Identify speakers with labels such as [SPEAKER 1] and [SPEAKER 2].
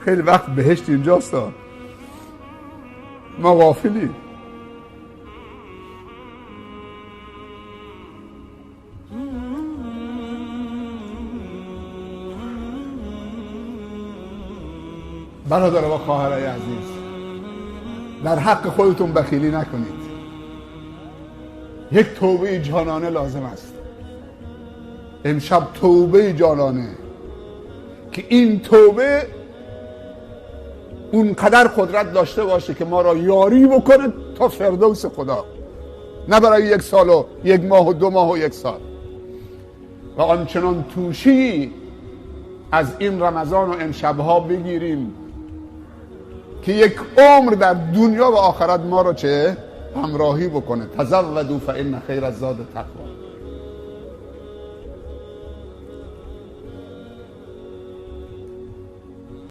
[SPEAKER 1] خیلی وقت بهشت اینجاست، ما غافلیم. برادر و خواهرای عزیز، در حق خودتون بخیلی نکنید. یک توبه جانانه لازم است. امشب توبه جانانه که این توبه اونقدر قدرت داشته باشه که ما را یاری بکنه تا فردوس خدا، نه برای یک سال و یک ماه و دو ماه و یک سال. و آنچنان توشی از این رمضان و امشبها بگیریم که یک عمر در دنیا و آخرت ما را چه همراهی بکنه. تزودوا فان خیر الزاد التقوا.